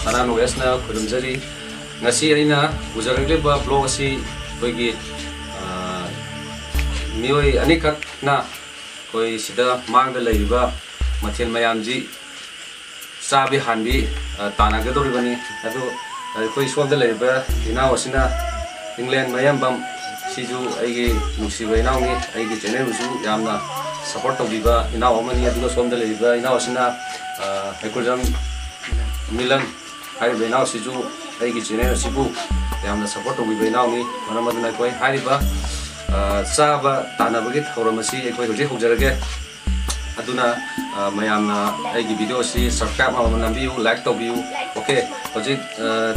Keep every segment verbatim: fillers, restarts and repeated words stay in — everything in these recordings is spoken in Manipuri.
ꯁꯅꯥ ꯅꯣꯂꯦꯖꯅ ꯈꯨꯔꯨꯝꯖꯔꯤ꯫ ꯉꯁꯤ ꯑꯩꯅ ꯄꯨꯖꯔꯛꯂꯤꯕ ꯕ꯭ꯂꯣꯛ ꯑꯁꯤ ꯑꯩꯈꯣꯏꯒꯤ, ꯑ, ꯃꯤꯑꯣꯏ ꯑꯅꯤꯈꯛꯅ ꯑꯩꯈꯣꯏ ꯁꯤꯗ ꯃꯥꯡꯗ ꯂꯩꯔꯤꯕ ꯃꯊꯦꯜ ꯃꯌꯥꯝꯁꯤ ꯆꯥꯕꯤ ꯍꯥꯟꯕꯤ, ꯑ, ꯇꯥꯟꯅꯒꯗꯧꯔꯤꯕꯅꯤ꯫ ꯑꯗꯨ ꯑꯩꯈꯣꯏ ꯁꯣꯝꯗ ꯂꯩꯔꯤꯕ ꯏꯅꯥꯎ ꯑꯁꯤꯅ ꯏꯪꯂꯦꯟ ꯃꯌꯥꯝꯕꯝ, ꯁꯤꯁꯨ ꯑꯩꯒꯤ ꯅꯨꯡꯁꯤꯕ ꯏꯅꯥꯎꯅꯤ, ꯑꯩꯒꯤ ꯆꯦꯅꯦꯜꯕꯨꯁꯨ ꯌꯥꯝꯅ ꯁꯞꯄꯣꯔꯠ ꯇꯧꯕꯤꯕ ꯏꯅꯥꯎ ꯑꯃꯅꯤ꯫ ꯑꯗꯨꯒ ꯁꯣꯝꯗ ꯂꯩꯔꯤꯕ ꯏꯅꯥꯎ ꯑꯁꯤꯅ, ꯑ, ꯍꯩꯀ꯭ꯔꯨꯖꯝ ꯃꯤꯂꯟ ꯍꯥꯏꯔꯤꯕ ꯏꯅꯥꯎꯁꯤꯁꯨ ꯑꯩꯒꯤ ꯆꯦꯅꯦꯜ ꯑꯁꯤꯕꯨ ꯌꯥꯝꯅ ꯁꯞꯄꯣꯔꯠ ꯇꯧꯕꯤꯕ ꯏꯅꯥꯎꯅꯤ꯫ ꯃꯔꯝ ꯑꯗꯨꯅ ꯑꯩꯈꯣꯏ ꯍꯥꯏꯔꯤꯕ, ꯑ, ꯆꯥꯕ ꯇꯥꯟꯅꯕꯒꯤ ꯊꯧꯔꯝ ꯑꯁꯤ ꯑꯩꯈꯣꯏ ꯍꯧꯖꯤꯛ ꯍꯧꯖꯔꯒꯦ꯫ ꯑꯗꯨꯅ, ꯑ, ꯃꯌꯥꯝꯅ ꯑꯩꯒꯤ ꯚꯤꯗꯤꯑꯣ ꯑꯁꯤ subscribe ꯑꯃ ꯅꯝꯕꯤꯌꯨ, like ꯇꯧꯕꯤꯌꯨ꯫ ꯑꯣꯀꯦ, ꯍꯧꯖꯤꯛ, ꯑ,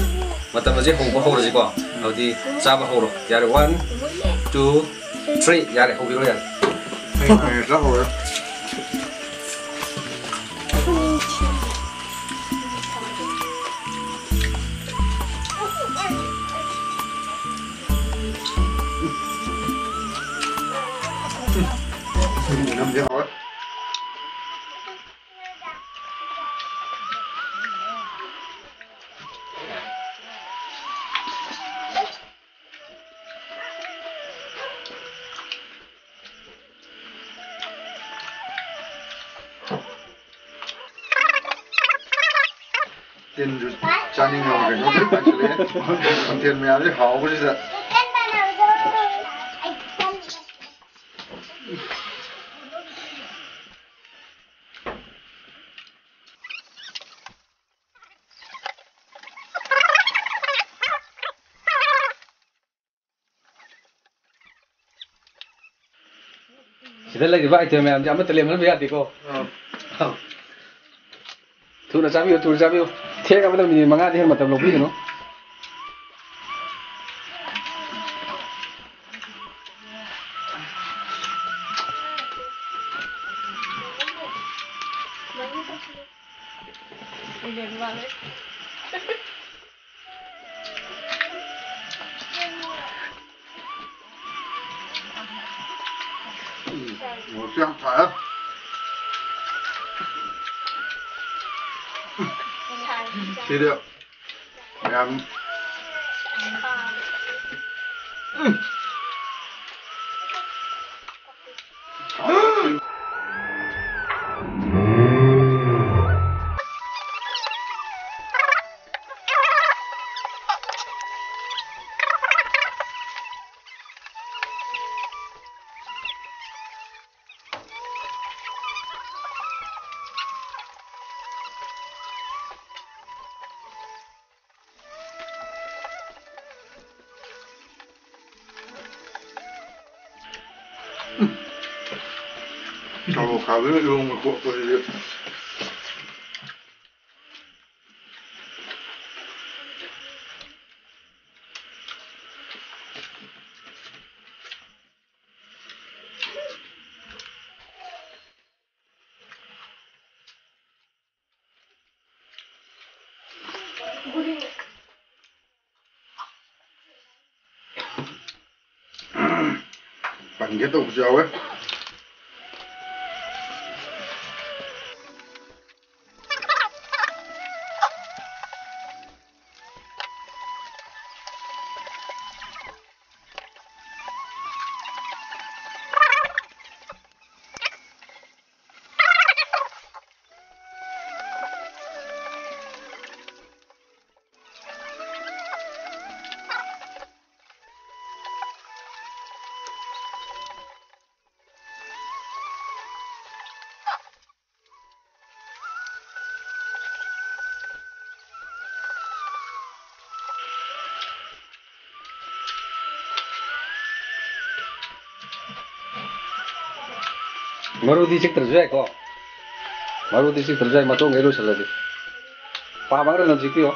ꯃꯇꯝ ꯑꯁꯤ ꯍꯧꯕ ꯍꯧꯔꯁꯤꯀꯣ꯫ ꯑꯗꯨꯗꯤ ꯆꯥꯕ ꯍꯧꯔꯣ꯫ ꯌꯥꯔꯦ, one, two, three, ꯌꯥꯔꯦ, ꯍꯧꯕꯤꯔꯣ, ꯌꯥꯔꯦ꯫ ꯑꯩ ꯍꯥꯟꯅ ꯆꯥꯍꯧꯔꯦ꯫ ꯅꯝꯗꯤ ꯍꯥꯎꯋꯦ꯫ ꯇꯤꯟꯁꯨ ꯆꯥꯅꯤꯡꯉꯕ ꯀꯩꯅꯣ ꯂꯣꯏ ꯄꯥꯏꯁꯤꯜꯂꯛꯑꯦ꯫ ꯃꯊꯦꯜ ꯃꯌꯥꯝꯁꯦ ꯍꯥꯎꯕꯁꯤꯗ꯫ ꯁꯤꯗ ꯂꯩꯔꯤꯕ item ꯃꯌꯥꯝꯁꯦ ꯑꯃꯠꯇ ꯂꯦꯝꯍꯟꯕ ꯌꯥꯗꯦꯀꯣ꯫ ꯑꯥ꯫ ꯊꯨꯅ ꯆꯥꯕꯤꯌꯨ, ꯊꯨꯅ ꯆꯥꯕꯤꯌꯨ꯫ ꯊꯦꯛ ꯑꯃꯗ ꯃꯤꯅꯤꯠ ꯃꯉꯥꯗꯤ ꯍꯦꯟꯅ ꯃꯇꯝ ꯂꯧꯕꯤꯒꯅꯨ꯫ ꯎꯝ, ꯃꯣꯔꯣꯛꯁꯨ ꯌꯥꯝ ꯁꯥꯏ꯫ ꯁꯤꯗ ꯃꯌꯥꯝ꯫ ꯀꯥꯡꯍꯧ ꯈꯥꯕꯩ ꯏꯔꯣꯟꯕ ꯈꯣꯠꯄꯁꯤꯗꯤ꯫ ꯄꯟꯒꯦ ꯇꯧꯕꯁꯨ ꯌꯥꯎꯋꯦ꯫ ꯃꯔꯨꯗꯤ ꯆꯤꯛꯇ꯭ꯔꯁꯨ ꯌꯥꯏꯀꯣ꯫ ꯃꯔꯨꯗꯤ ꯆꯤꯛꯇ꯭ꯔꯁꯨ ꯌꯥꯏ, ꯃꯇꯣꯡꯈꯩ ꯂꯣꯏꯁꯤꯜꯂꯗꯤ꯫ ꯄꯥꯝꯃꯒꯅ ꯑꯗꯨꯝ ꯆꯤꯛꯄꯤꯌꯣ꯫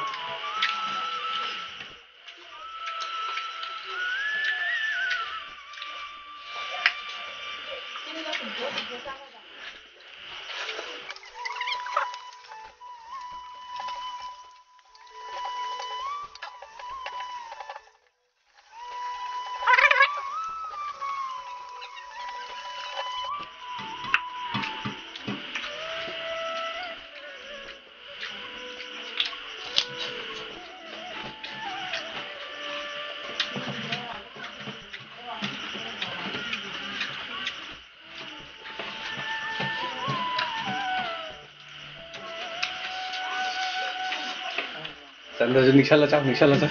ꯇꯟꯗ꯭ꯔꯁꯨ ꯅꯤꯛꯁꯜꯂ ꯆꯥꯎ, ꯅꯤꯛꯁꯜꯂ ꯆꯥꯎ꯫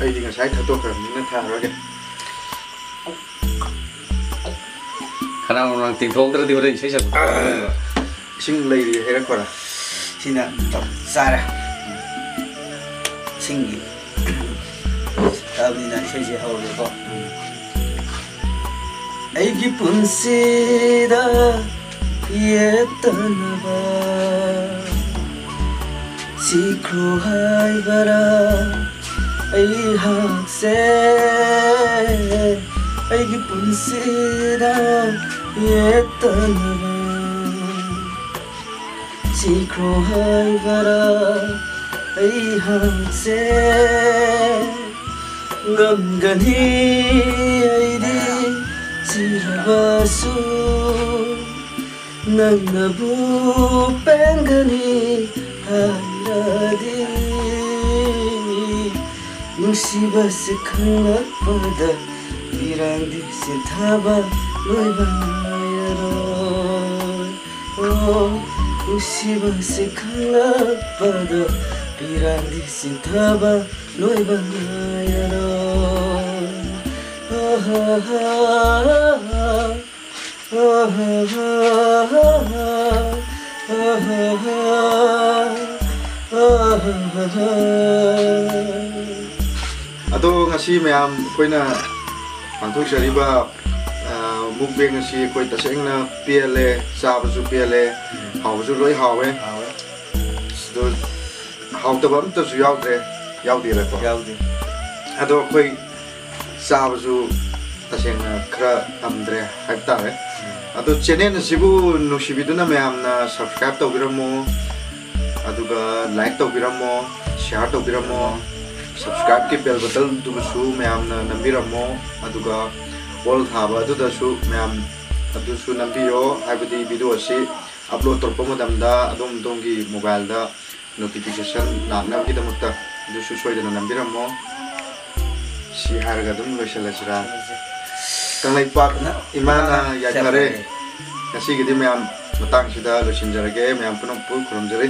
ꯑꯩꯗꯤ ꯉꯁꯥꯏ ꯊꯛꯇꯣꯛꯈ꯭ꯔꯕꯅꯤꯅ ꯊꯛꯑꯔꯣꯏꯒꯦ꯫ ꯈꯅꯥꯎ ꯅꯨꯡꯅꯥꯡ ꯇꯦꯡꯊꯣꯛꯇ꯭ꯔꯗꯤ ꯍꯣꯔꯦꯟ ꯏꯁꯩ ꯁꯛꯄ ꯏꯁꯤꯡ ꯂꯩꯔꯤ, ꯍꯩꯔꯛꯈꯣꯔꯥ? ꯁꯤꯅ ꯆꯞ ꯆꯥꯔꯦ꯫ ꯏꯁꯤꯡꯒꯤ ꯊꯛꯑꯕꯅꯤꯅ ꯏꯁꯩꯁꯦ ꯍꯧꯔꯒꯦꯀꯣ꯫ ꯑꯩꯒꯤ ꯄꯨꯟꯁꯤꯗ ꯌꯦꯠꯇꯅꯕ ꯁꯤꯈ꯭ꯔꯣ ꯍꯥꯏꯕꯔꯥ ꯑꯩꯍꯥꯛꯁꯦ? ꯑꯩꯒꯤ ꯄꯨꯟꯁꯤꯗ ꯌꯦꯠꯇꯅꯕ ꯁꯤꯈ꯭ꯔꯣ ꯍꯥꯏꯕꯔꯥ ꯑꯩꯍꯥꯛꯁꯦ? ꯉꯝꯒꯅꯤ ꯑꯩꯗꯤ ꯁꯤꯔꯕꯁꯨ, ꯅꯪꯅꯕꯨ ꯄꯦꯟꯒꯅꯤ ꯍꯥꯏꯔꯗꯤ꯫ ꯅꯨꯡꯁꯤꯕꯁꯦ ꯈꯪꯂꯛꯄꯗ ꯄꯤꯔꯥꯡꯗꯤ ꯆꯤꯟꯊꯕ ꯂꯣꯏꯕ ꯅꯥꯏꯔꯔꯣꯏ꯫ ꯑꯣ, ꯅꯨꯡꯁꯤꯕꯁꯦ ꯈꯪꯂꯛꯄꯗ ꯄꯤꯔꯥꯡꯗꯤ ꯆꯤꯟꯊꯕ ꯂꯣꯏꯕ ꯅꯥꯏꯔꯔꯣꯏ꯫ ꯑꯍꯥꯍꯥ, ꯑꯍꯥꯍꯥ, ꯑꯍꯥꯍꯥ, ꯑꯍꯥꯍꯥ꯫ ꯑꯗꯣ ꯉꯁꯤ ꯃꯌꯥꯝ ꯑꯩꯈꯣꯏꯅ ꯄꯥꯡꯊꯣꯛꯆꯔꯤꯕ, ꯑ, mukbang ꯑꯁꯤ ꯑꯩꯈꯣꯏ ꯇꯁꯦꯡꯅ ꯄꯦꯜꯂꯦ, ꯆꯥꯕꯁꯨ ꯄꯦꯜꯂꯦ, ꯍꯥꯎꯕꯁꯨ ꯂꯣꯏ ꯍꯥꯎꯋꯦ꯫ ꯍꯥꯎꯋꯦ꯫ ꯑꯗꯣ ꯍꯥꯎꯇꯕ ꯑꯝꯇꯁꯨ ꯌꯥꯎꯗ꯭ꯔꯦ, ꯌꯥꯎꯗꯦꯔꯀꯣ? ꯌꯥꯎꯗꯦ꯫ ꯑꯗꯣ ꯑꯩꯈꯣꯏ ꯆꯥꯕꯁꯨ ꯇꯁꯦꯡꯅ ꯈꯔ ꯇꯝꯗ꯭ꯔꯦ ꯍꯥꯏꯕ ꯇꯥꯔꯦ꯫ ꯑꯗꯣ channel ꯑꯁꯤꯕꯨ ꯅꯨꯡꯁꯤꯕꯤꯗꯨꯅ ꯃꯌꯥꯝꯅ subscribe ꯇꯧꯕꯤꯔꯝꯃꯣ, ꯑꯗꯨꯒ like ꯇꯧꯕꯤꯔꯝꯃꯣ, share ꯇꯧꯕꯤꯔꯝꯃꯣ, subscribe ꯀꯤ bell button ꯗꯨꯕꯨꯁꯨ ꯃꯌꯥꯝꯅ ꯅꯝꯕꯤꯔꯝꯃꯣ, ꯑꯗꯨꯒ all ꯊꯥꯕ ꯑꯗꯨꯗꯁꯨ ꯃꯌꯥꯝ ꯑꯗꯨꯁꯨ ꯅꯝꯕꯤꯌꯣ, ꯍꯥꯏꯕꯗꯤ video ꯑꯁꯤ upload ꯇꯧꯔꯛꯄ ꯃꯇꯝꯗ ꯑꯗꯣꯝ ꯑꯗꯣꯝꯒꯤ mobile ꯗ notification ꯂꯥꯛꯅꯕꯒꯤꯗꯃꯛꯇ ꯑꯗꯨꯁꯨ ꯁꯣꯏꯗꯅ ꯅꯝꯕꯤꯔꯝꯃꯣ꯫ ꯁꯤ ꯍꯥꯏꯔꯒ ꯑꯗꯨꯝ ꯂꯣꯏꯁꯤꯜꯂꯁꯤꯔꯥ? ꯀꯪꯂꯩꯄꯥꯛ ꯏꯃꯥꯅ ꯌꯥꯏꯐꯔꯦ꯫ ꯉꯁꯤꯒꯤꯗꯤ ꯃꯌꯥꯝ ꯃꯇꯥꯡꯁꯤꯗ ꯂꯣꯏꯁꯤꯟꯖꯔꯒꯦ꯫ ꯃꯌꯥꯝ ꯄꯨꯝꯅꯃꯛꯄꯨ ꯈꯨꯔꯨꯝꯖꯔꯤ꯫